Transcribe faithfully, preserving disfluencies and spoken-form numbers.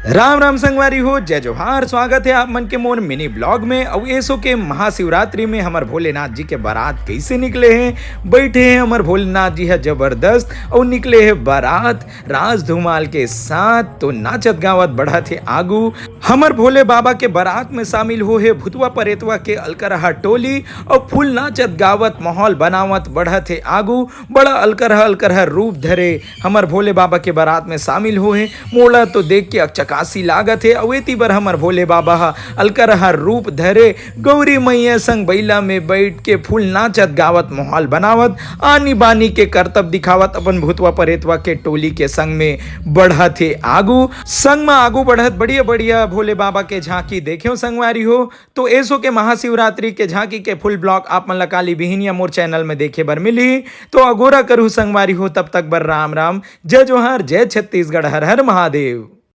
राम राम संगवारी हो, जय जोहार। स्वागत है आप मन के मोर मिनी ब्लॉग में। अउ एसो के महाशिवरात्रि में हमर भोलेनाथ जी के बारात कैसे निकले हैं, बैठे हैं हमर भोलेनाथ जी है जबरदस्त, अउ निकले है बारात राज धुमाल के साथ। तो नाचत गावत बढ़त है आगू। हमर भोले बाबा के बारात में शामिल हो है भूतवा परेतवा के अलकरहा टोली, अउ फुल नाचत गावत माहौल बनावत बढ़त है आगू। बड़ा अलकरहा अलकरहा रूप धरे हमर भोले बाबा के बारात में शामिल हो हे। मोला तो देख के अकचकासी लागत हे। अउ एती बर हमर भोले बाबा ह अलकरहा रूप धरे गौरी मैया संग बइला में बैठ के फुल नाचत गावत माहौल बनावत आनी बानी के करतब दिखावत अपन भूतवा परेतवा के टोली के संग में बढ़त हे आगू। संग में आगू बढ़त बढ़िया बढ़िया भोले बाबा के झांकी देखेव संगवारी हो। तो एसो के महाशिवरात्रि के झांकी के फुल ब्लॉग आप मन ला काली बिहिनिया मोर चैनल में देखे बर मिली। तो अगोरा करू संगवारी हो, तब तक बर राम राम, जय जोहार, जय छत्तीसगढ़, हर हर महादेव।